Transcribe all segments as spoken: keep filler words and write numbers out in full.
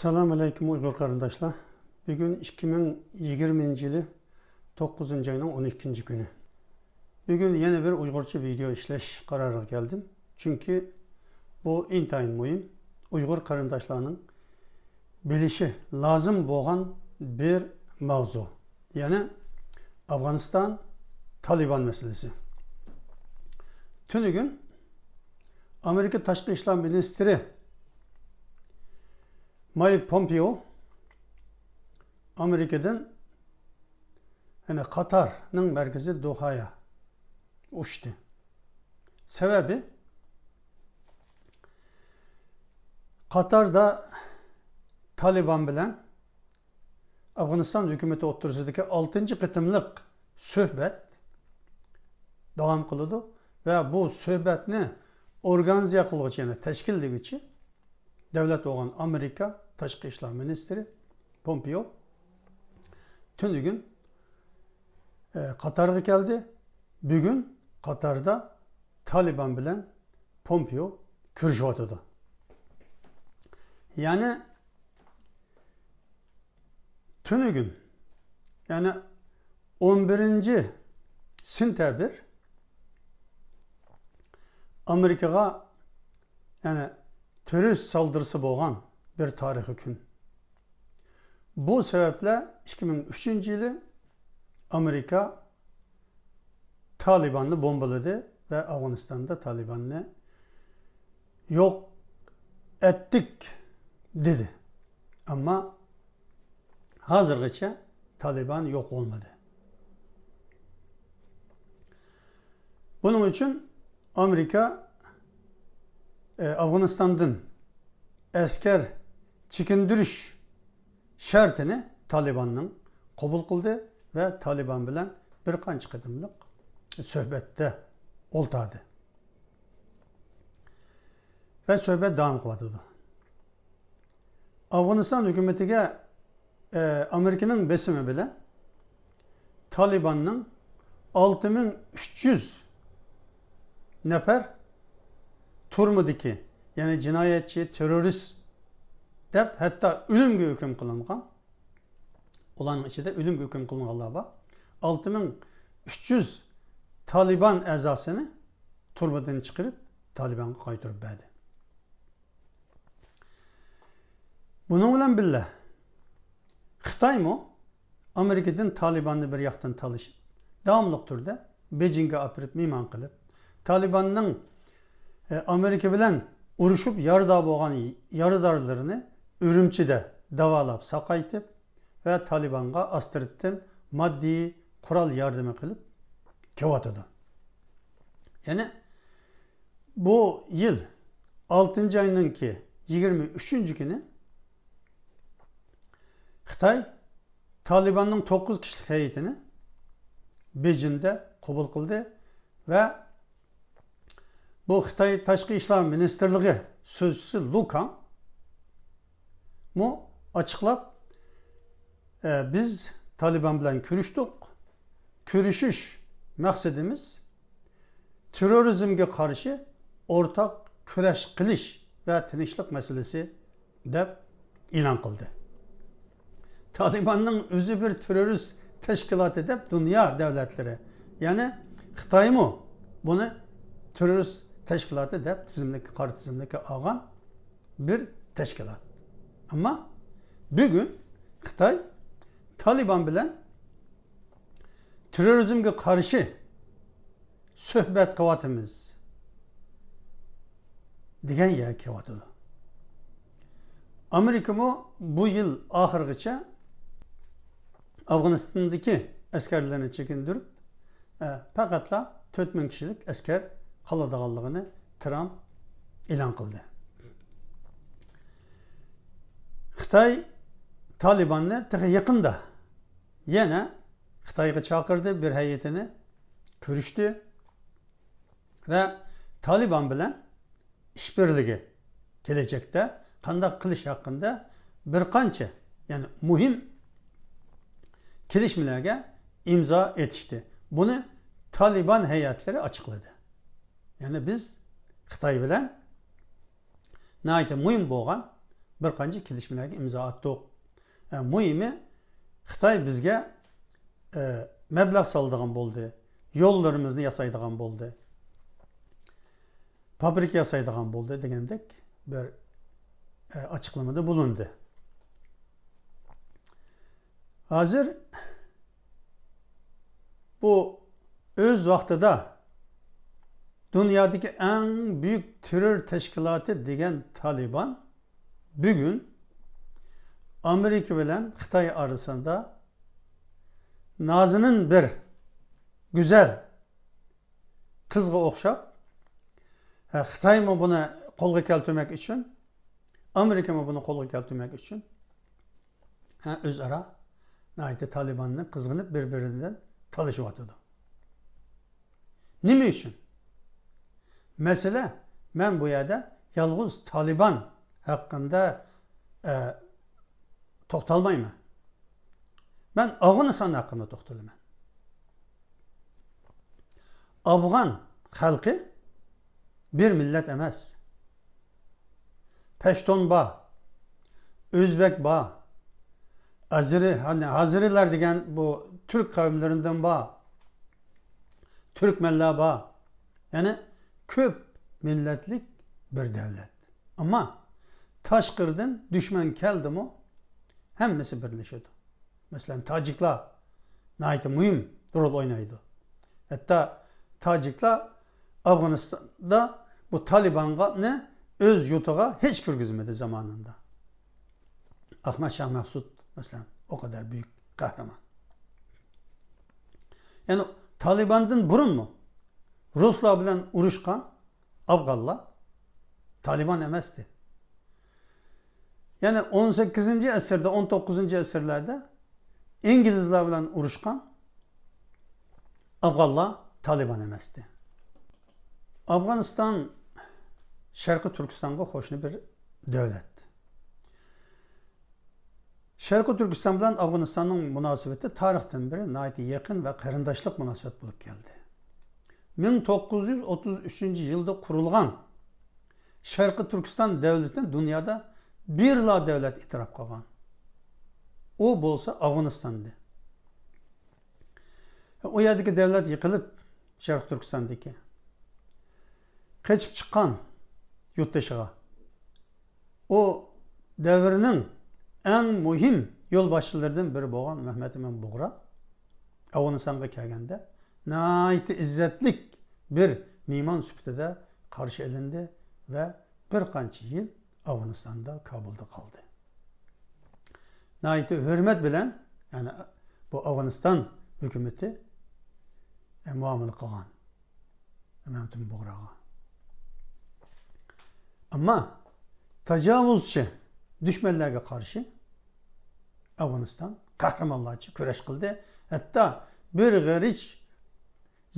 ئەسسالامۇ ئەلەيكۇم ئۇيغۇر قېرىنداشلار. بۈگۈن ئىككى مىڭ يىگىرمىنچى يىلى توققۇزىنچى ئاينىڭ ئون ئىككىنچى كۈنى. بۈگۈن يەنە بىر ئۇيغۇرچە ۋىدېئو ئىشلەش قارارىغا كەلدىم. چۈنكى بۇ ئىنتايىن مۇھىم، ئۇيغۇر قېرىنداشلارنىڭ بىلىشى لازىم بولغان بىر ماۋزۇ. يەنى ئافغانىستان، تالىبان مەسىلىسى. تۈنۈگۈن ئامېرىكا تاشقى ئىشلار مىنىستىرى مايك پومپېئو ئامېرىكىدىن، يەنى قاتارنىڭ مەركىزى دوھايا ئۇچتى. سەۋەبى، قاتاردا تالىبان بىلەن ئافغانىستان ھۆكۈمىتى ئوتتۇرىسىدىكى ئالتىنچى قېتىملىق سۆھبەت داۋام قىلىدۇ ۋە بۇ سۆھبەتنى ئورگانىزىيە قىلغۇچى، يەنى تەشكىللىگۈچى دۆلەت بولغان ئامېرىكا تاشقى ئىشلار مىنىستىرى پومپېئو تۈنۈگۈن، ئە، قاتارغا كەلدى. بۈگۈن قاتاردا تالىبان بىلەن پومپېئو كۆرۈشۈۋاتىدۇ. يەنى تۈنۈگۈن، يەنى ئون بىرىنچى سېنتەبىر ئامېرىكىغا، يەنى تېررورىست سالدۇرۇسى بولغان بىر تارىخىي كۈن. بۇ سەۋەبلەر ئىككى مىڭ ئۈچىنچى يىلى ئامېرىكا تالىباننى بومبىلىدى ۋە ئافغانىستاندا تالىباننى يوق ئەتتىك دېدى. ئەمما ھازىرغىچە تالىبان يوق بولمىدى. بۇنىڭ ئۈچۈن ئامېرىكا، ئە، ئافغانىستاندىن ئەسكەر چېكىندۈرۈش شەرتىنى تالىباننىڭ قوبۇل قىلدى ۋە تالىبان بىلەن بىر قانچە قېتىملىق سۆھبەتتە ئولتۇردى. ۋە سۆھبەت داۋام قىلىۋاتىدۇ. ئافغانىستان ھۆكۈمىتىگە، ئە، ئامېرىكىنىڭ بېسىمى بىلەن تالىباننىڭ ئالتە مىڭ ئۈچ يۈز نەپەر تۈرمىدىكى، يەنى جىنايەتچى، تېررورىست دەپ ھەتتا ئۆلۈمگە ھۆكۈم قىلىنغان، ئۇلارنىڭ ئىچىدە ئۆلۈمگە ھۆكۈم قىلىنغانلار بار، ئالتە مىڭ ئۈچ يۈز تالىبان ئەزاسىنى تۈرمىدىن چىقىرىپ، تالىبانغا قايتۇرۇپ بەردى. بۇنىڭ بىلەن بىللە، خىتايمۇ ئامېرىكىدىن تالىباننى بىر ياقتىن تالىشىپ، داۋاملىق تۈردە بېيجىڭگە ئاپىرىپ مېھمان قىلىپ، تالىباننىڭ، ئە، ئامېرىكا بىلەن ئۇرۇشۇپ يارىدار بولغان يارىدارلىرىنى ئۈرۈمچىدە داۋالاپ ساقايتىپ ۋە تالىبانغا ئاستىرتتىن ماددىي قورال ياردىمى قىلىپ كېلىۋاتىدۇ. يەنى بۇ يىل ئالتىنچى ئاينىڭكى يىگىرمە ئۈچىنچى كۈنى خىتاي تالىباننىڭ توققۇز كىشىلىك ھەيئىتىنى بېيجىڭدە قوبۇل قىلدى ۋە بۇ خىتاي تاشقى ئىشلار مىنىستىرلىقى سۆزچىسى لۇ كاڭمۇ ئاچىقلاپ، ئە، بىز تالىبان بىلەن كۆرۈشتۇق. كۆرۈشۈش مەقسىتىمىز تېررورىزمگە قارشى ئورتاق كۈرەش قىلىش ۋە تىنچلىق مەسىلىسى، دەپ ئېلان قىلدى. تالىباننىڭ ئۆزى بىر تېررورىست تەشكىلاتى دەپ دۇنيا دۆلەتلىرى، يەنى خىتايمۇ بۇنى تېررورىست تەشكىلاتى دەپ تىزىملىككە، قارا تىزىملىككە ئالغان بىر تەشكىلات. ئەمما بۈگۈن خىتاي تالىبان بىلەن تېررورىزمگە قارشى سۆھبەت قىلىۋاتىمىز دېگەن يەرگە كېلىۋاتىدۇ. ئامېرىكىمۇ بۇ يىل ئاخىرىغىچە ئافغانىستاندىكى ئەسكەرلىرىنى چېكىندۈرۈپ، ئە، پەقەتلا تۆت مىڭ كىشىلىك ئەسكەر قالىدىغانلىقىنى ترامپ ئېلان قىلدى. خىتاي تالىباننى تېخى يېقىندا يەنە خىتايغا چاقىردى، بىر ھەيئىتىنى كۆرۈشتى ۋە تالىبان بىلەن ئىش بىرلىكى، كېلەچەكتە قانداق قىلىش ھەققىدە بىر قانچە، يەنى مۇھىم كېلىشمىلەرگە ئىمزا ئېتىشتى. بۇنى تالىبان ھەيئەتلىرى ئاچىقلىدى. يەنى بىز خىتاي بىلەن ناھايىتى مۇھىم بولغان بىر قانچە كېلىشىملەرگە ئىمزا ئاتتۇق. ئە، مۇھىمى، خىتاي بىزگە، ئە، مەبلەغ سالىدىغان بولدى، يوللىرىمىزنى ياسايدىغان بولدى، پابرىكا ياسايدىغان بولدى دېگەندەك بىر، ئە، ئاچىقلىمىدا بولۇندى. ھازىر بۇ ئۆز ۋاقتىدا دۇنيادىكى ئەڭ بۈيۈك تېررور تەشكىلاتى دېگەن تالىبان بۈگۈن ئامېرىكا بىلەن خىتاي ئارىسىدا نازىنىن بىر گۈزەل قىزغا ئوخشاپ، ھە، خىتايمۇ بۇنى قولغا كەلتۈرمەك ئۈچۈن، ئامېرىكىمۇ بۇنى قولغا كەلتۈرمەك ئۈچۈن، ھە، ئۆزئارا ناھايىتى تالىباننى قىزغىنىپ بىر-بىرىدىن تالىشىۋاتىدۇ. نېمە ئۈچۈن؟ مەسىلە، مەن بۇ يەردە يالغۇز تالىبان ھەققىدە، ئە، توختالمايمەن. مەن ئافغانىستان ھەققىدە توختىلىمەن. ئافغان خەلقى بىر مىللەت ئەمەس. پەشتۇن بار، ئۆزبەك بار، ئازىرى، ھازىرىلار دېگەن بۇ تۈرك قەۋملىرىدىن بار، تۈركمەنلەر بار. يەنى كۆپ مىللەتلىك بىر دۆلەت. ئەمما تاشقىرىدىن دۈشمەن كەلدىمۇ، ھەممىسى بىرلىشىدۇ. مەسىلەن، تاجىكلار ناھايىتى مۇھىم رول ئوينايدۇ. ھەتتا تاجىكلار ئافغانىستاندا بۇ تالىباننى ئۆز يۇرتىغا ھېچ كىرگۈزمىدى زامانىدا. ئەخمەت شاھ مەخسۇت، مەسىلەن، ئۇ قەدەر بۈيۈك قەھرىمان. يەنى تالىباندىن بۇرۇنمۇ رۇسلار بىلەن ئۇرۇشقان ئافغانلار تالىبان ئەمەستى. يەنى ئون سەككىزىنچى ئەسىردە، ئون توققۇزىنچى ئەسىرلەردە ئىنگلىزلار بىلەن ئۇرۇشقان ئافغانلار تالىبان ئەمەستى. ئافغانىستان شەرقىي تۈركىستانغا قوشنا بىر دۆلەت. شەرقىي تۈركىستان بىلەن ئافغانىستاننىڭ مۇناسىۋىتى تارىختىن بېرى ناھايىتى يېقىن ۋە قېرىنداشلىق مۇناسىۋەت بولۇپ كەلدى. مىڭ توققۇز يۈز ئوتتۇز ئۈچىنچى يىلدا قۇرۇلغان شەرقىي تۈركىستان دۆلىتىنى دۇنيادا بىرلا دۆلەت ئېتىراپ قىلغان. ئۇ بولسا ئافغانىستاندى. ئۇ يەردىكى دۆلەت يىقىلىپ، شەرقىي تۈركىستاندىكى، قېچىپ چىققان يۇرتدىشىغا. ئۇ دەۋرنىڭ ئەڭ مۇھىم يولباشچىلىرىدىن بىرى بولغان مەھمەت ئىمىن بۇغرا ئافغانىستانغا كەلگەندە، ناھايىتى ئىززەتلىك بىر مېھمان سۈپىتىدە قارشى ئېلىندى ۋە بىر قانچە يىل ئافغانىستاندا، كابۇلدا قالدى. ناھايىتى ھۆرمەت بىلەن، يەنى بۇ ئافغانىستان ھۆكۈمىتى، ئە، مۇئامىلە قىلغان مەمتىم بۇغراغا. ئەمما تاجاۋۇزچى دۈشمەنلەرگە قارشى ئافغانىستان قەھرىمانلارچە كۈرەش قىلدى. ھەتتا بىر غېرىچ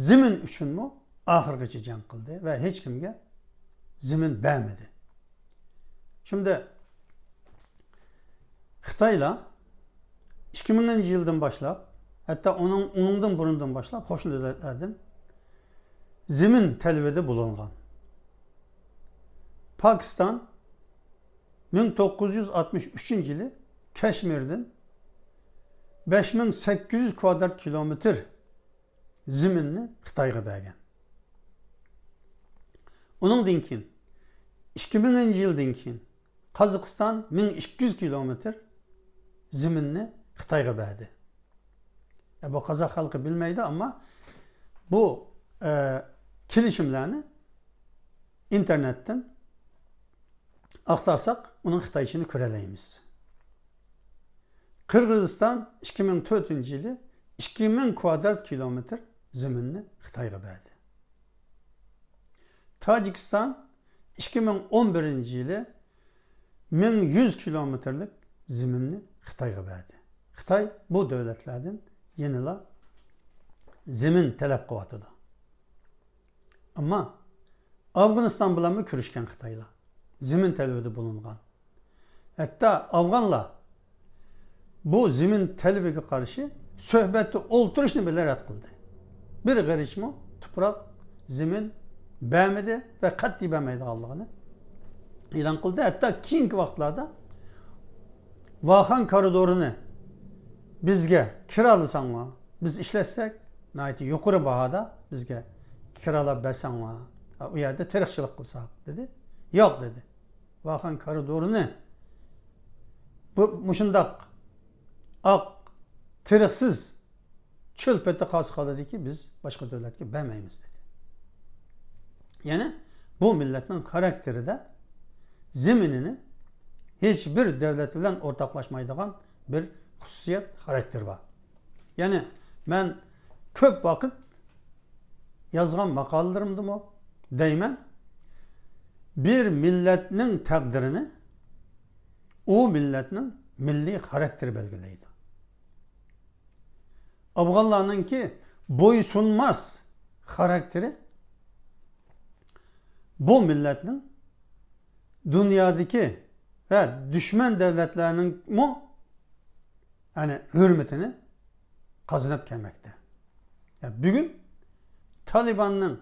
زېمىن ئۈچۈنمۇ ئاخىرغىچە جەڭ قىلدى ۋە ھېچكىمگە زېمىن بەرمىدى. شۇنداق خىتايلار ئىككى مىڭىنچى يىلدىن باشلاپ، ھەتتا ئۇنىڭ، ئۇنىڭدىن بۇرۇندىن باشلاپ قوشنا دۆلەتلەردىن زېمىن تەلىپىدە بولۇنغان. پاكىستان مىڭ توققۇز يۈز ئاتمىش ئۈچىنچى يىلى كەشمىردىن بەش مىڭ سەككىز يۈز كۋادرات كىلومېتىر زېمىننى خىتايغا بەرگەن. ئۇنىڭدىن كېيىن، ئىككى مىڭىنچى يىلدىن كېيىن قازاقىستان مىڭ ئىككى يۈز كىلومېتىر زېمىننى خىتايغا بەردى. ئە، بۇ قازاق خەلقى بىلمەيدۇ، ئەمما بۇ، ئە، كېلىشىملەرنى ئىنتېرنېتتىن ئاختارساق، ئۇنىڭ خىتايچىنى كۆرەلەيمىز. قىرغىزىستان ئىككى مىڭ تۆتىنچى يىلى ئىككى مىڭ كۋادرات كىلومېتىر زېمىننى خىتايغا بەردى. تاجىكىستان ئىككى مىڭ ئون بىرىنچى يىلى مىڭ يۈز كىلومېتىرلىك زېمىننى خىتايغا بەردى. خىتاي بۇ دۆلەتلەردىن يەنىلا زېمىن تەلەپ قىلىۋاتىدۇ. ئەمما ئافغانىستان بىلەنمۇ كۆرۈشكەن خىتايلار. زېمىن تەلىپىدە بولۇنغان. ھەتتا ئافغانلار بۇ زېمىن تەلىپىگە قارشى سۆھبەتتە ئولتۇرۇشنى بىللە رەت قىلدى. بىر غېرىچمۇ تۇپراق، زېمىن بەرمىدى ۋە قەتئىي بەرمەيدىغانلىقىنى ئېلان قىلدى. ھەتتا كېيىنكى ۋاقىتلاردا ۋاخان كارىدورىنى بىزگە كىرالىساڭلار، بىز ئىشلەتسەك، ناھايىتى يۇقىرى باھادا بىزگە كىرالاپ بەرسەڭلار، ئۇ يەردە تېرىقچىلىق قىلساق، دېدى. ياق، دېدى. ۋاخان كارىدورىنى بۇ مۇشۇنداق ئاق، تېرىقسىز چۆل پېتى قالسا قالىدىكى، بىز باشقا دۆلەتكە بەرمەيمىز، دېدى. يەنى بۇ مىللەتنىڭ خاراكتېرىدە زېمىنىنى ھېچ بىر دۆلەت بىلەن ئورتاقلاشمايدىغان بىر خۇسۇسىيەت، خاراكتېر بار. يەنى مەن كۆپ ۋاقىت يازغان ماقالىلىرىمدىمۇ دەيمەن، بىر مىللەتنىڭ تەقدىرىنى ئۇ مىللەتنىڭ مىللىي خاراكتېرى بەلگىلەيدۇ. ئافغانلارنىڭكى بويسۇنماس خاراكتېرى بۇ مىللەتنىڭ دۇنيادىكى ۋە دۈشمەن دۆلەتلەرنىڭمۇ، يەنى، ھۆرمىتىنى قازىنىپ كەلمەكتە. يا، بۈگۈن تالىباننىڭ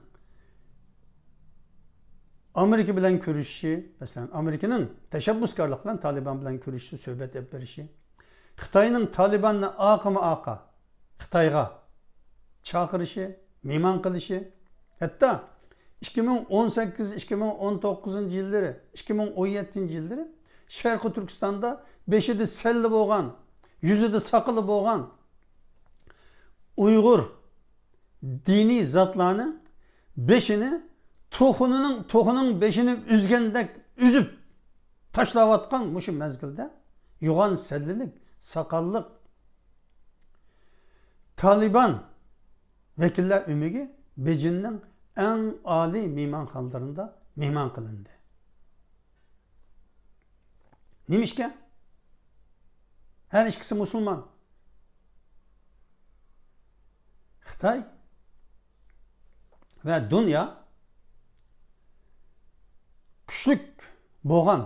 ئامېرىكا بىلەن كۆرۈشۈشى، مەسىلەن، ئامېرىكىنىڭ تەشەببۇسكارلىق بىلەن تالىبان بىلەن كۆرۈشۈشى، سۆھبەت ئېلىپ بېرىشى، خىتاينىڭ تالىباننى ئارقىمۇ ئارقا خىتايغا چاقىرىشى، مېھمان قىلىشى، ھەتتا ئىككى مىڭ ئون سەككىز، ئىككى مىڭ ئون توققۇزىنچى يىللىرى، ئىككى مىڭ ئون يەتتىنچى يىللىرى شەرقىي تۈركىستاندا بېشىدا سەللە بولغان، يۈزىدە ساقىلى بولغان ئۇيغۇر دىنىي زاتلارنىڭ بېشىنى توخۇنىنىڭ، توخۇنىڭ بېشىنى ئۈزگەندەك ئۈزۈپ تاشلاۋاتقان مۇشۇ مەزگىلدە يوغان سەللىلىك، ساقاللىق تالىبان ۋەكىللەر ئۆمىكى بېيجىڭنىڭ ئەڭ ئالىي مېھمانخانىلىرىدا مېھمان قىلىندى. نېمىشقا؟ ھەر ئىككىسى مۇسۇلمان. خىتاي ۋە دۇنيا كۈچلۈك بولغان،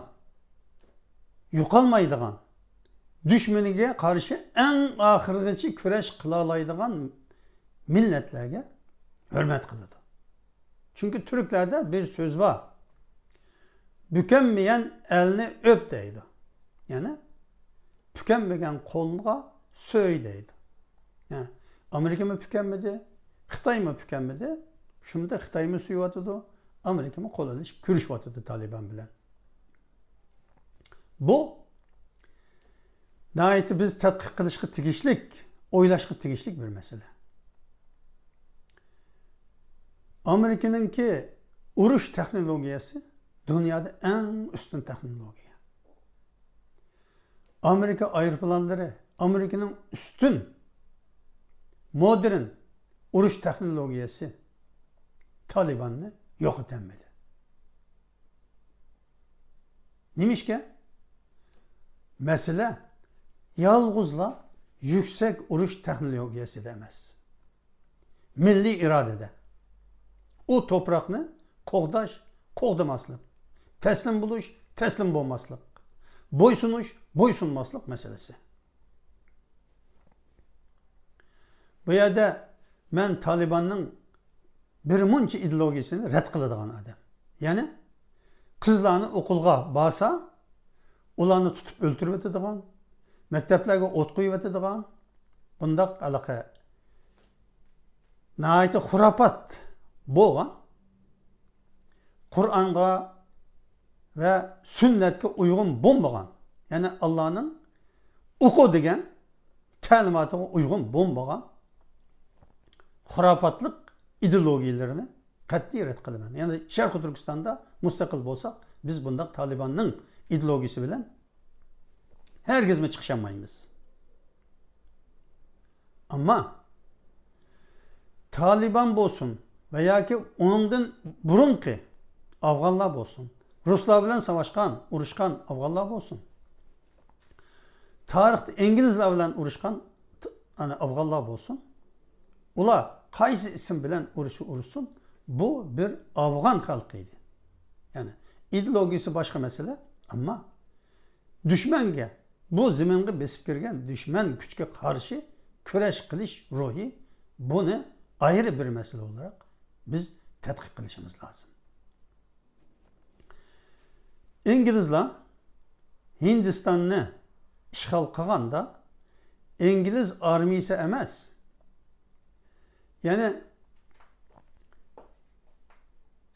يوقالمايدىغان، دۈشمىنىگە قارشى ئەڭ ئاخىرغىچە كۈرەش قىلالايدىغان مىللەتلەرگە ھۆرمەت قىلىدۇ. چۈنكى تۈركلەردە بىر سۆز بار. بۈكەنمىگەن ئەلنى ئۆپ دەيدۇ. يەنى پۈكەنمىگەن قولغا سۆي دەيدۇ. ھە، ئامېرىكىمۇ پۈكەنمىدى، خىتايمۇ پۈكەنمىدى. شۇنداق خىتايمۇ سۆيۈۋاتىدۇ، ئامېرىكىمۇ قول ئېلىشىپ كۆرۈشۈۋاتىدۇ تالىبان بىلەن. بۇ ناھايىتى بىز تەتقىق قىلىشقا تېگىشلىك، ئويلاشقا تېگىشلىك بىر مەسىلە. ئامېرىكىنىڭكى ئۇرۇش تېخنولوگىيەسى دۇنيادا ئەڭ ئۈستۈن تېخنولوگىيە. ئامېرىكا ئايروپىلانلىرى، ئامېرىكىنىڭ ئۈستۈن، مودېرن ئۇرۇش تېخنولوگىيەسى تالىباننى يوقىتەلمىدى. نېمىشقا؟ مەسىلە يالغۇزلا يۈكسەك ئۇرۇش تېخنولوگىيەسىدە ئەمەس. مىللىي ئىرادىدە. ئۇ توپراقنى قوغداش، قوغدىماسلىق، تەسلىم بولۇش، تەسلىم بولماسلىق، بويسۇنۇش، بويسۇنماسلىق مەسىلىسى. بۇ يەردە مەن تالىباننىڭ بىر مۇنچە ئىدېئولوگىيىسىنى رەت قىلىدىغان ئادەم. يەنى قىزلارنى ئوقۇلغا بارسا، ئۇلارنى تۇتۇپ ئۆلتۈرۈۋېتىدىغان، مەكتەپلەرگە ئوت قويۇۋېتىدىغان، بۇنداق ھېلىقى ناھايىتى خۇراپات بولغان، قۇرئانغا ۋە سۈننەتكە ئۇيغۇن بولمىغان، يەنى ئاللانىڭ ئوقۇ دېگەن تەلىماتىغا ئۇيغۇن بولمىغان خۇراپاتلىق ئىدېئولوگىيىلىرىنى قەتئىي رەت قىلىمەن. يەنى شەرقىي تۈركىستاندا مۇستەقىل بولساق، بىز بۇنداق تالىباننىڭ ئىدېئولوگىيىسى بىلەن ھەرگىزمۇ چىقىشالمايمىز. ئەمما تالىبان بولسۇن ۋە ياكى ئۇنىڭدىن بۇرۇنقى ئافغانلار بولسۇن، رۇسلار بىلەن ساۋاشقان، ئۇرۇشقان ئافغانلار بولسۇن، تارىختا ئىنگلىزلار بىلەن ئۇرۇشقان، ئەنە، ئافغانلار بولسۇن، ئۇلار قايسى ئىسىم بىلەن ئۇرۇشسا ئۇرۇشسۇن، بۇ بىر ئافغان خەلقى ئىدى. يەنى ئىدېئولوگىيىسى باشقا مەسىلە، ئەمما دۈشمەنگە، بۇ زېمىنغا بېسىپ كىرگەن دۈشمەن كۈچكە قارشى كۈرەش قىلىش روھى، بۇنى ئايرى بىر مەسىلە ئولاراق بىز تەتقىق قىلىشىمىز لازىم. ئىنگلىزلار ھىندىستاننى ئىشغال قىلغاندا ئىنگلىز ئارمىيىسى ئەمەس، يەنى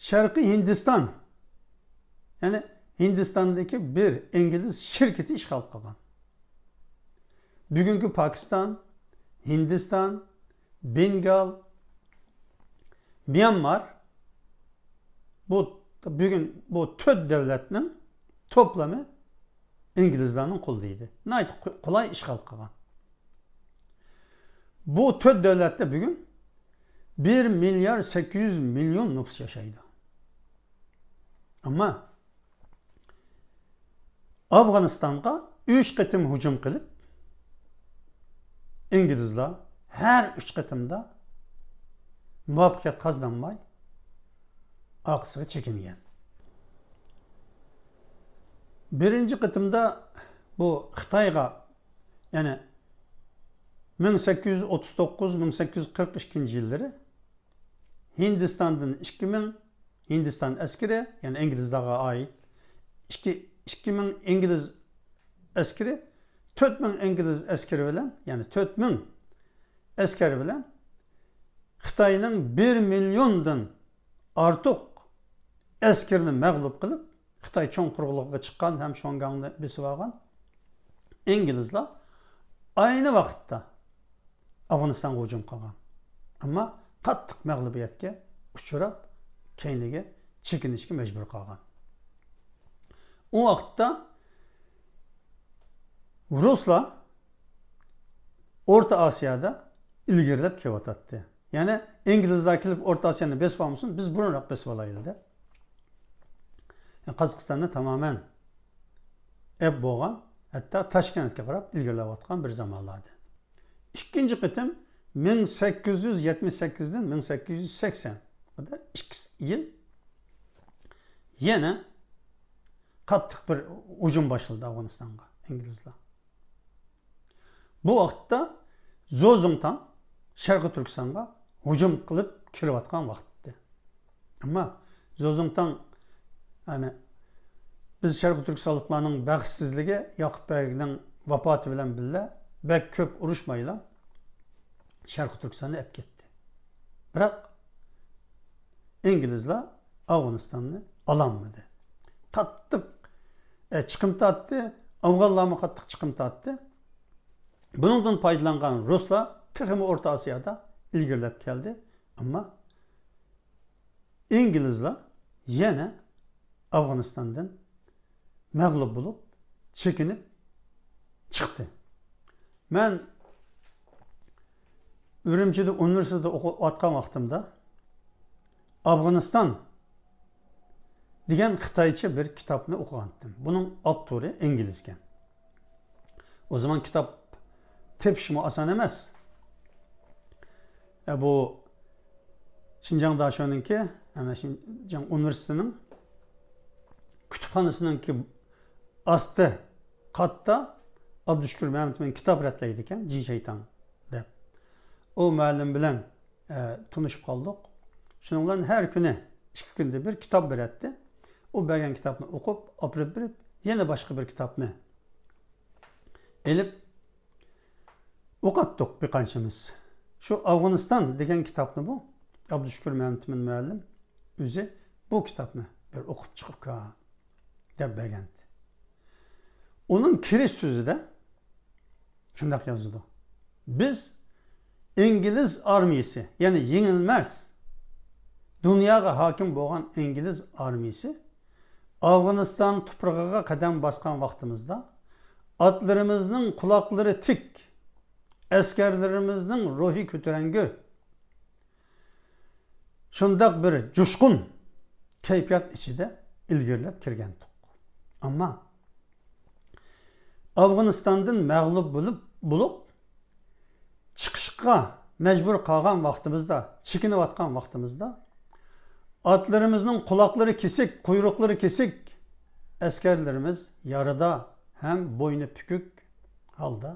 شەرقىي ھىندىستان، يەنى ھىندىستاندىكى بىر ئىنگلىز شىركىتى ئىشغال قىلغان. بۈگۈنكى پاكىستان، ھىندىستان، بېنگال، ميانمار، بۇ بۈگۈن بۇ تۆت دۆلەتنىڭ توپلىمى ئىنگلىزلارنىڭ قولىدا ئىدى. ناھايىتى قولاي ئىشغال قىلغان. بۇ تۆت دۆلەتتە بۈگۈن بىر مىليار سەككىز يۈز مىليون نوپۇس ياشايدۇ. ئەمما ئافغانىستانغا ئۈچ قېتىم ھۇجۇم قىلىپ، ئىنگلىزلار ھەر ئۈچ قېتىمدا مۇۋەپپەقىيەت قازىنالماي، ئارقىسىغا چېكىنگەن. بىرىنچى قېتىمدا بۇ خىتايغا، يەنى مىڭ سەككىز يۈز ئوتتۇز توققۇز، مىڭ سەككىز يۈز قىرىق ئىككىنچى يىللىرى ھىندىستاندىن ئىككى مىڭ ھىندىستان ئەسكىرى، يەنى ئىنگلىزلارغا ئائىت ئىككى، ئىككى مىڭ ئىنگلىز ئەسكىرى، تۆت مىڭ ئىنگلىز ئەسكىرى بىلەن، يەنى تۆت مىڭ ئەسكەر بىلەن خىتاينىڭ بىر مىليوندىن ئارتۇق ئەسكىرىنى مەغلۇپ قىلىپ، خىتاي چوڭ قۇرۇقلۇقىغا چىققان ھەم شياڭگاڭنى بېسىپ ئالغان. ئىنگلىزلار ئاينى ۋاقىتتا ئافغانىستانغا ھۇجۇم قىلغان. ئەمما قاتتىق مەغلۇبىيەتكە ئۇچراپ، كەينىگە چېكىنىشكە مەجبۇر قالغان. ئۇ ۋاقىتتا رۇسلار ئورتا ئاسىيادا ئىلگىرىلەپ كېلىۋاتاتتى. يەنى ئىنگلىزلار كېلىپ ئورتا ئاسىيانى بېسىپ ئالمىسۇن، بىز بۇرۇنراق بېسىپ ئالايلى دەپ، قازاقىستاننى تامامەن ئەپ بولغان، ھەتتا تاشكەنتكە قاراپ ئىلگىرىلەۋاتقان بىر زامانلاردىن. ئىككىنچى قېتىم مىڭ سەككىز يۈز يەتمىش سەككىزدىن مىڭ سەككىز يۈز سەكسەن قەدەر ئىككى يىل يەنە قاتتىق بىر ھۇجۇم باشلىدى ئافغانىستانغا ئىنگلىزلار. بۇ ۋاقىتتا زو زۇڭتاڭ شەرقىي تۈركىستانغا ھۇجۇم قىلىپ كىرىۋاتقان ۋاقتى. ئەمما زو زۇڭتاڭ، يەنى بىز شەرقىي تۈركىستانلىقلارنىڭ بەختسىزلىكى، ياقۇپ بەگنىڭ ۋاپاتى بىلەن بىللە بەك كۆپ ئۇرۇشمايلا شەرقىي تۈركىستاننى ئەپ كەتتى. بىراق ئىنگلىزلار ئافغانىستاننى ئالالمىدى. قاتتىق، ئە، چىقىم تارتتى. ئافغانلارمۇ قاتتىق چىقىم تارتتى. بۇنىڭدىن پايدىلانغان رۇسلار تېخىمۇ ئورتا ئاسىيادا ئىلگىرىلەپ كەلدى. ئەمما ئىنگلىزلار يەنە ئافغانىستاندىن مەغلۇپ بولۇپ، چېكىنىپ چىقتى. مەن ئۈرۈمچىدە ئۇنىۋېرسىتېتتا ئوقۇۋاتقان ۋاقتىمدا ئافغانىستان دېگەن خىتايچە بىر كىتابنى ئوقۇغانتىم. بۇنىڭ ئاپتورى ئىنگلىزكەن. ئۇ زامان كىتاب تېپىشمۇ ئاسان ئەمەس. ئە، بۇ شىنجاڭ داشۆنىڭكى، يەنى شىنجاڭ ئۇنىۋېرسىتېتىنىڭ كۇتۇپخانىسىنىڭكى ئاستى قاتتا ئابدۇشۈكۈر مەمتىمىن كىتاب رەتلەيدىكەن، جىن شەيتان دەپ. ئۇ مۇئەللىم بىلەن، ئە، تونۇشۇپ قالدۇق. شۇنىڭ بىلەن ھەر كۈنى ئىككى كۈندە بىر كىتاب بېرەتتى. ئۇ بەرگەن كىتابنى ئوقۇپ، ئاپىرىپ بېرىپ، يەنە باشقا بىر كىتابنى ئېلىپ ئوقۇتتۇق بىر قانچىمىز. شۇ ئافغانىستان دېگەن كىتابنى بۇ ئابدۇشۈكۈر مەمتىمىن مۇئەللىم ئۆزى بۇ كىتابنى بىر ئوقۇپ چىقىپكەن دەپ بەرگەنتى. ئۇنىڭ كىرىش سۆزىدە شۇنداق يازىدۇ: «بىز ئىنگلىز ئارمىيىسى، يەنى يېڭىلمەس، دۇنياغا ھاكىم بولغان ئىنگلىز ئارمىيىسى ئافغانىستان تۇپرىقىغا قەدەم باسقان ۋاقتىمىزدا، ئاتلىرىمىزنىڭ قۇلاقلىرى تىك، ئەسكەرلىرىمىزنىڭ روھى كۆتۈرەڭگۈ، شۇنداق بىر جۇشقۇن كەيپىيات ئىچىدە ئىلگىرىلەپ كىرگەنتۇق. ئەمما ئافغانىستاندىن مەغلۇپ بولۇپ، بولۇپ، چىقىشقا مەجبۇر قالغان ۋاقتىمىزدا، چېكىنىۋاتقان ۋاقتىمىزدا، ئاتلىرىمىزنىڭ قۇلاقلىرى كېسىك، قۇيرۇقلىرى كېسىك، ئەسكەرلىرىمىز يارىدار ھەم بوينى پۈكۈك ھالدا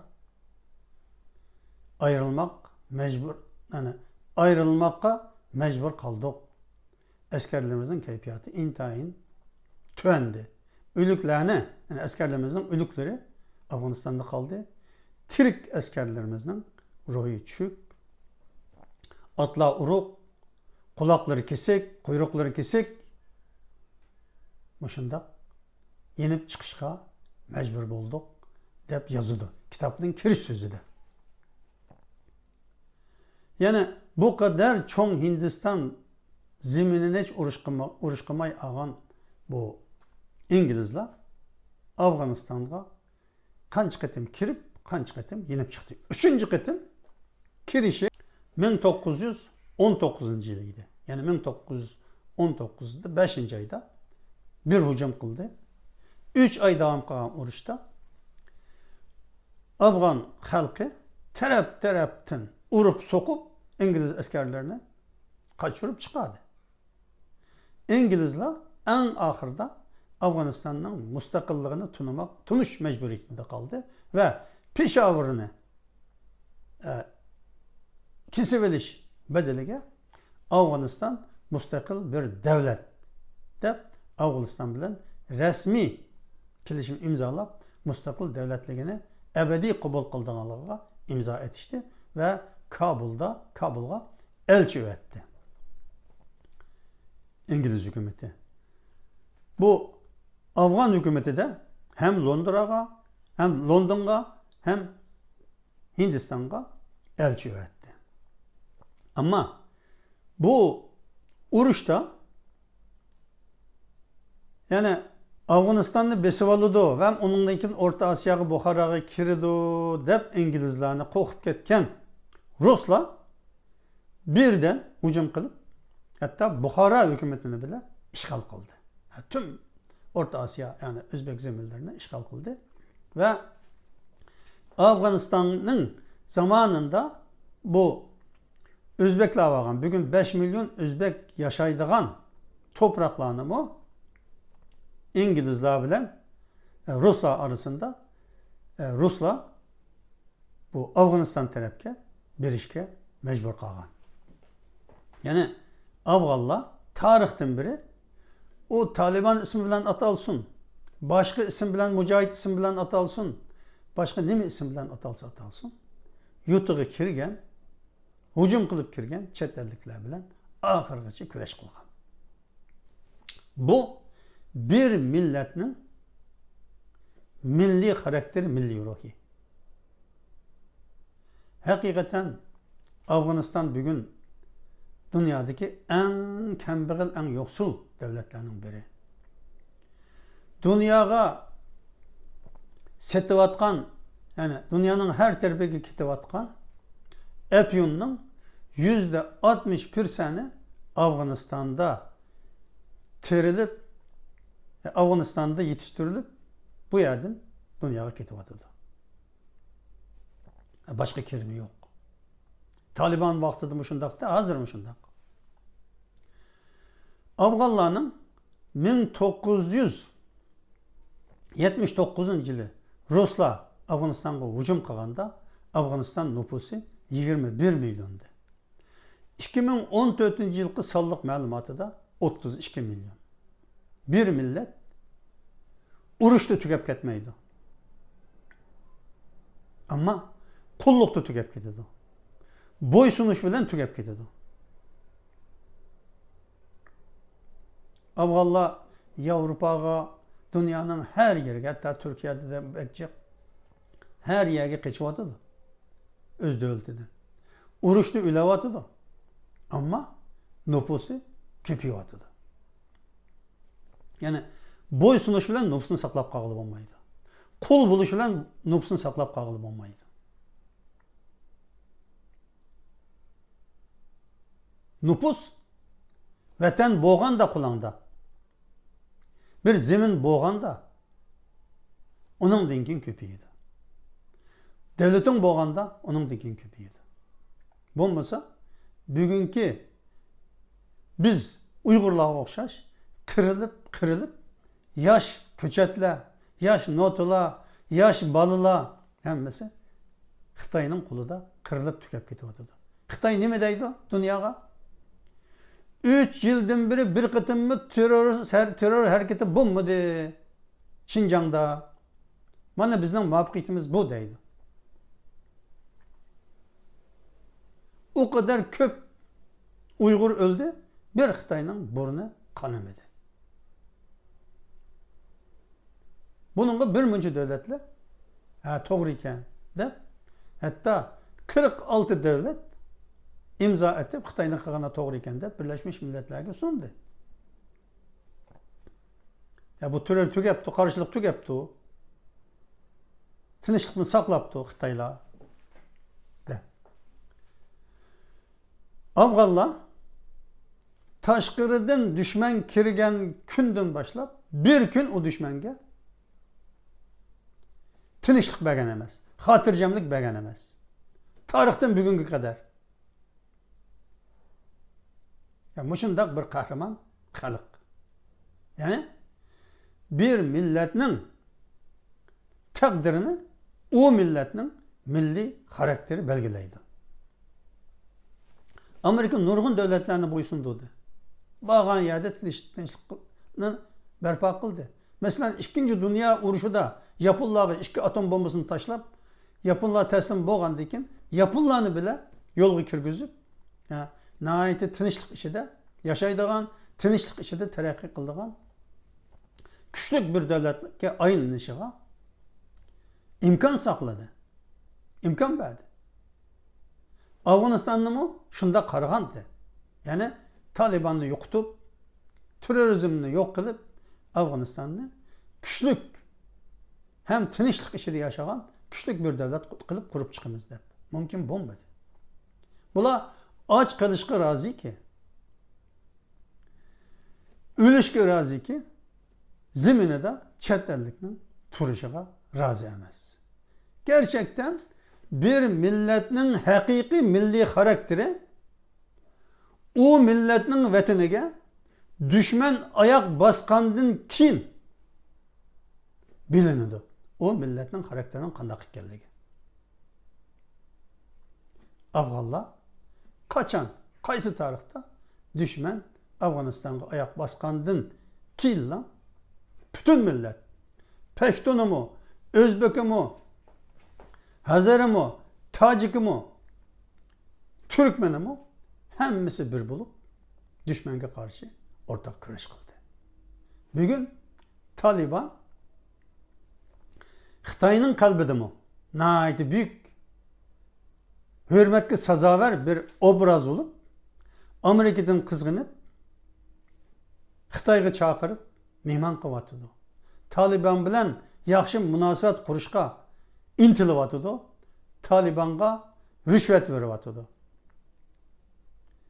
ئايرىلماق مەجبۇر، يەنى ئايرىلماققا مەجبۇر قالدۇق.» ئەسكەرلىرىمىزنىڭ كەيپىياتى ئىنتايىن تۆۋەندى. ئۆلۈكلەرنى، يەنى ئەسكەرلىرىمىزنىڭ ئۆلۈكلىرى ئافغانىستاندا قالدى. تىرىك ئەسكەرلىرىمىزنىڭ روھى چۈشۈك، ئاتلار ئۇرۇق، قۇلاقلىرى كېسىك، قۇيرۇقلىرى كېسىك، مۇشۇنداق يېنىپ چىقىشقا مەجبۇر بولدۇق، دەپ يازىدۇ كىتابنىڭ كىرىش سۆزىدە. يەنى بۇ قەدەر چوڭ ھىندىستان زېمىنىنى ھېچ ئۇرۇش قىلما-، ئۇرۇش قىلماي ئالغان بۇ ئىنگلىزلار ئافغانىستانغا قانچە قېتىم كىرىپ، قانچە قېتىم يېنىپ چىقتى. ئۈچىنچى قېتىم كىرىشى مىڭ توققۇز يۈز ئون توققۇزىنچى يىل ئىدى. يەنى مىڭ توققۇز يۈز ئون توققۇزدا بەشىنچى ئايدا بىر ھۇجۇم قىلدى. ئۈچ ئاي داۋام قىلغان ئۇرۇشتا ئافغان خەلقى تەرەپ-تەرەپتىن ئۇرۇپ سوقۇپ، ئىنگلىز ئەسكەرلىرىنى قاچۇرۇپ چىقاردى. ئىنگلىزلار ئەڭ ئاخىرىدا ئافغانىستاننىڭ مۇستەقىللىقىنى تونۇماق، تونۇش مەجبۇرىيىتىدە قالدى ۋە پېشاۋۇرنى، ئە، كېسىۋېلىش بەدىلىگە ئافغانىستان مۇستەقىل بىر دەۋلەت دەپ، ئافغانىستان بىلەن رەسمىي كېلىشىم ئىمزالاپ، مۇستەقىل دۆلەتلىكىنى ئەبەدىي قوبۇل قىلىدىغانلىقىغا ئىمزا ئېتىشتى ۋە كابۇلدا، كابۇلغا ئەلچى ئەۋەتتى. ئىنگلىز ھۆكۈمىتى. بۇ ئافغان ھۆكۈمىتىدە ھەم لوندراغا، ھەم لوندونغا، ھەم ھىندىستانغا ئەلچى ئەۋەتتى. ئەمما بۇ ئۇرۇشتا، يەنى ئافغانىستاننى بېسىۋالىدۇ ۋە ئۇنىڭدىن كېيىن ئورتا ئاسىياغا، بۇخاراغا كىرىدۇ دەپ ئىنگلىزلارنى قورقۇپ كەتكەن رۇسلار بىردەم ھۇجۇم قىلىپ، ھەتتا بۇخارا ھۆكۈمىتىنى بىلەن ئىشغال قىلدى. پۈتۈن ئورتا ئاسىيا، يەنى ئۆزبەك زېمىنلىرىنى ئىشغال قىلدى. ۋە ئافغانىستاننىڭ زامانىدا بۇ ئۆزبەكلەر بارغان، بۈگۈن بەش مىليون ئۆزبەك ياشايدىغان توپراقلارنىمۇ ئىنگلىزلار بىلەن، ئە، رۇسلار ئارىسىندا، ئە، رۇسلار بۇ ئافغانىستان تەرەپكە بېرىشكە مەجبۇر قالغان. يەنى ئافغانلار تارىختىن بېرى ئۇ تالىبان ئىسمى بىلەن ئاتالسۇن، باشقا ئىسىم بىلەن، مۇجاھىد ئىسمى بىلەن ئاتالسۇن، باشقا نېمە ئىسىم بىلەن ئاتالسا ئاتالسۇن، يۇرتىغا كىرگەن، ھۇجۇم قىلىپ كىرگەن چەت ئەللىكلەر بىلەن ئاخىرغىچە كۈرەش قىلغان. بۇ بىر مىللەتنىڭ مىللىي خاراكتېرى، مىللىي روھى. ھەقىقەتەن ئافغانىستان بۈگۈن دۇنيادىكى ئەڭ كەمبەغەل، ئەڭ يوقسۇل دۆلەتلەرنىڭ بىرى. دۇنياغا سېتىۋاتقان، يەنى دۇنيانىڭ ھەر تەرىپىگە كېتىۋاتقان ئەپيۈننىڭ يۈزدە ئاتمىش پىرسەنتى ئافغانىستاندا تېرىلىپ، ئافغانىستاندا يېتىشتۈرۈلۈپ، بۇ يەردىن دۇنياغا كېتىۋاتىدۇ. باشقا كىرىمى يوق. تالىبان ۋاقتىدا مۇشۇنداقتى، ھازىرمۇ شۇنداق. ئافغانلارنىڭ مىڭ توققۇز يۈز يەتمىش توققۇزىنچى يىلى رۇسلار ئافغانىستانغا ھۇجۇم قىلغاندا، ئافغانىستان نوپۇسى يىگىرمە بىر مىليوندى. ئىككى مىڭ ئون تۆتىنچى يىلقى سانلىق مەلۇماتىدا ئوتتۇز ئىككى مىليون. بىر مىللەت ئۇرۇشتا تۈگەپ كەتمەيدۇ. ئەمما قۇللۇقتا تۈگەپ كېتىدۇ. بويسۇنۇش بىلەن تۈگەپ كېتىدۇ. ئافغانلار ياۋروپاغا، دۇنيانىڭ ھەر يېرىگە، ھەتتا تۈركىيەدە بەك جىق، ھەر يەرگە قېچىۋاتىدۇ ئۆز دۆلىتىدىن. ئۇرۇشتا ئۆلۈۋاتىدۇ، ئەمما نوپۇسى كۆپىيىۋاتىدۇ. يەنى بويسۇنۇش بىلەن نوپۇسنى ساقلاپ قالغىلى بولمايدۇ. قۇل بولۇش بىلەن نوپۇسنى ساقلاپ قالغىلى بولمايدۇ. نوپۇس ۋەتەن بولغاندا قولۇڭدا، بىر زېمىن بولغاندا، ئۇنىڭدىن كېيىن كۆپىيىدۇ. دۆلىتىڭ بولغاندا، ئۇنىڭدىن كېيىن كۆپىيىدۇ. بولمىسا، بۈگۈنكى بىز ئۇيغۇرلارغا ئوخشاش قىرىلىپ، قىرىلىپ، ياش كۆچەتلەر، ياش نوتىلار، ياش بالىلار ھەممىسى خىتاينىڭ قولىدا قىرىلىپ تۈگەپ كېتىۋاتىدۇ. خىتاي نېمە دەيدۇ دۇنياغا؟ ئۈچ يىلدىن بېرى بىر قېتىممۇ تېررور، تېررور ھەرىكىتى بولمىدى شىنجاڭدا. مانا بىزنىڭ مۇۋەپپەقىيىتىمىز بۇ دەيدۇ. ئۇ قەدەر كۆپ ئۇيغۇر ئۆلدى، بىر خىتاينىڭ بۇرنى قانىمىدى. بۇنىڭغا بىر مۇنچە دۆلەتلەر، ھە، توغرا ئىكەن دەپ، ھەتتا قىرىق ئالتە دۆلەت ئىمزا ئېتىپ، خىتاينىڭ قىلغىنى توغرا ئىكەن دەپ، بىرلەشمىش مىللەتلەرگە سۇندى. يا بۇ تېررور تۈگەپتۇ، قارشىلىق تۈگەپتۇ. تىنچلىقنى ساقلاپتۇ خىتايلار. دە. ئافغانلار تاشقىرىدىن دۈشمەن كىرگەن كۈندىن باشلاپ بىر كۈن ئۇ دۈشمەنگە تىنچلىق بەرگەن ئەمەس، خاتىرجەملىك بەرگەن ئەمەس. تارىختىن بۈگۈنگە قەدەر. يا، مۇشۇنداق بىر قەھرىمان خەلق. يەنى بىر مىللەتنىڭ تەقدىرىنى ئۇ مىللەتنىڭ مىللىي خاراكتېرى بەلگىلەيدۇ. ئامېرىكا نۇرغۇن دۆلەتلەرنى بويسۇندۇردى. بارغان يەردە تىنچ-، تىنچلىقنى بەرپا قىلدى. مەسىلەن، ئىككىنچى دۇنيا ئۇرۇشىدا ياپونلارغا ئىككى ئاتوم بومبىسىنى تاشلاپ، ياپونلار تەسلىم بولغاندىن كېيىن، ياپونلارنى بىلە يولغا كىرگۈزۈپ، ھە، ناھايىتى تىنچلىق ئىچىدە ياشايدىغان، تىنچلىق ئىچىدە تەرەققىي قىلىدىغان كۈچلۈك بىر دۆلەتكە ئايلىنىشىغا ئىمكان ساقلىدى، ئىمكان بەردى. ئافغانىستاننىمۇ شۇنداق قارىغانتى. يەنى تالىباننى يوقىتىپ، تېررورىزمنى يوق قىلىپ، ئافغانىستاننى كۈچلۈك ھەم تىنچلىق ئىچىدە ياشىغان كۈچلۈك بىر دۆلەت قىلىپ قۇرۇپ چىقىمىز دەپ. مۇمكىن بولمىدى. بۇلار ئاچ قېلىشقا رازىكى، ئۆلۈشكە رازىكى، زېمىنىدا چەت ئەللىكنىڭ تۇرۇشىغا رازى ئەمەس. گەرچەكتەن بىر مىللەتنىڭ ھەقىقىي مىللىي خاراكتېرى ئۇ مىللەتنىڭ ۋەتىنىگە دۈشمەن ئاياق باسقاندىن كېيىن بىلىنىدۇ، ئۇ مىللەتنىڭ خاراكتېرىنىڭ قانداق ئىكەنلىكى. ئافغانلار قاچان، قايسى تارىختا دۈشمەن ئافغانىستانغا ئاياق باسقاندىن كېيىنلا پۈتۈن مىللەت، پەشتۇنىمۇ، ئۆزبېكىمۇ، ھەزەرىمۇ، تاجىكىمۇ، تۈركمىنىمۇ، ھەممىسى بىر بولۇپ، دۈشمەنگە قارشى ئورتاق كۈرەش قىلدى. بۈگۈن تالىبان خىتاينىڭ قەلبىدىمۇ ناھايىتى بۈيۈك، ھۆرمەتكە سازاۋەر بىر ئوبراز بولۇپ، ئامېرىكىدىن قىزغىنىپ، خىتايغا چاقىرىپ، مېھمان قىلىۋاتىدۇ. تالىبان بىلەن ياخشى مۇناسىۋەت قۇرۇشقا ئىنتىلىۋاتىدۇ. تالىبانغا رىشۋەت بېرىۋاتىدۇ.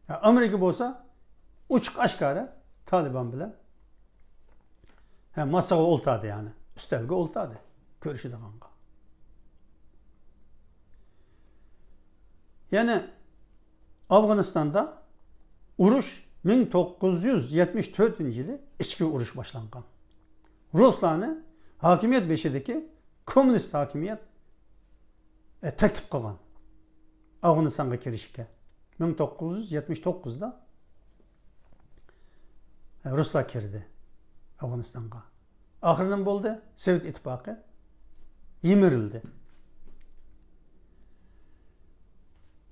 ئامېرىكا بولسا ئوچۇق ئاشكارا تالىبان بىلەن، ھە، ماسىغا ئولتاردى، يەنى ئۈستەلگە ئولتاردى كۆرۈشىدىغانغا. يەنى ئافغانىستاندا ئۇرۇش مىڭ توققۇز يۈز يەتمىش تۆتىنچى يىلى ئىچكى ئۇرۇش باشلانغان. رۇسلارنى ھاكىمىيەت بېشىدىكى كوممۇنىست ھاكىمىيەت، ئە، تەكلىپ قىلغان ئافغانىستانغا كىرىشكە. مىڭ توققۇز يۈز يەتمىش توققۇزدا، ئە، رۇسلار كىردى ئافغانىستانغا. ئاخىرى نېمە بولدى؟ سوۋېت ئىتتىپاقى يىمىرىلدى.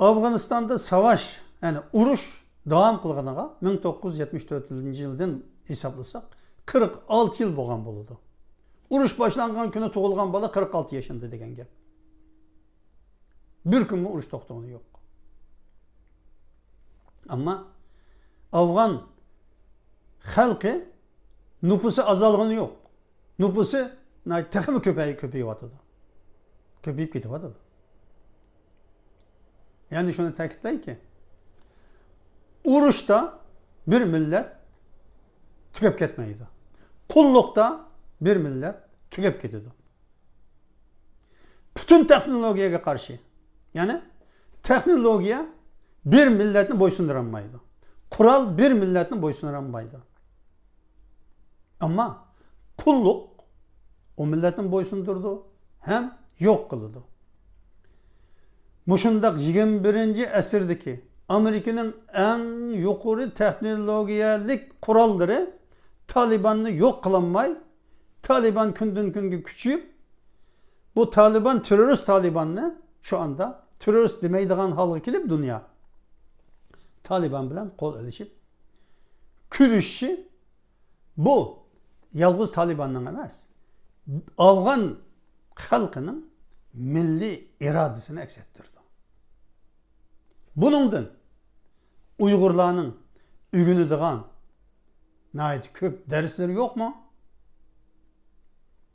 ئافغانىستاندا ساۋاش، يەنى ئۇرۇش داۋام قىلغىنىغا مىڭ توققۇز يۈز يەتمىش تۆتىنچى يىلدىن ھېسابلىساق، قىرىق ئالتە يىل بولغان بولىدۇ. ئۇرۇش باشلانغان كۈنى تۇغۇلغان بالا قىرىق ئالتە ياشىندا دېگەن گەپ. بىر كۈنمۇ ئۇرۇش توختىغىنى يوق. ئەمما ئافغان خەلقى نوپۇسى ئازالغىنى يوق. نوپۇسى ناھايىتى تېخىمۇ كۆپەي-، كۆپىيىۋاتىدۇ. كۆپىيىپ كېتىۋاتىدۇ. يەنى شۇنى تەكىتلەيكى، ئۇرۇشتا بىر مىللەت تۈگەپ كەتمەيدۇ. قۇللۇقتا بىر مىللەت تۈگەپ كېتىدۇ. پۈتۈن تېخنولوگىيەگە قارشى. يەنى تېخنولوگىيە بىر مىللەتنى بويسۇندۇرالمايدۇ. قورال بىر مىللەتنى بويسۇندۇرالمايدۇ. ئەمما قۇللۇق ئۇ مىللەتنى بويسۇندۇرىدۇ ھەم يوق قىلىدۇ. مۇشۇنداق يىگىرمە بىرىنچى ئەسىردىكى ئامېرىكىنىڭ ئەڭ يۇقىرى تېخنولوگىيەلىك قوراللىرى تالىباننى يوق قىلالماي، تالىبان كۈندىن-كۈنگە كۈچىيىپ، بۇ تالىبان تېررورىست تالىباننى شۇ ئاندا تېررورىست دېمەيدىغان ھالغا كېلىپ دۇنيا تالىبان بىلەن قول ئېلىشىپ كۈرىشىشى، بۇ يالغۇز تالىباننىڭ ئەمەس، ئافغان خەلقىنىڭ مىللىي ئىرادىسىنى ئەكس ئەتتۈرىدۇ. بۇنىڭدىن ئۇيغۇرلارنىڭ ئۆگىنىدىغان ناھايىتى كۆپ دەرسلىرى يوقمۇ؟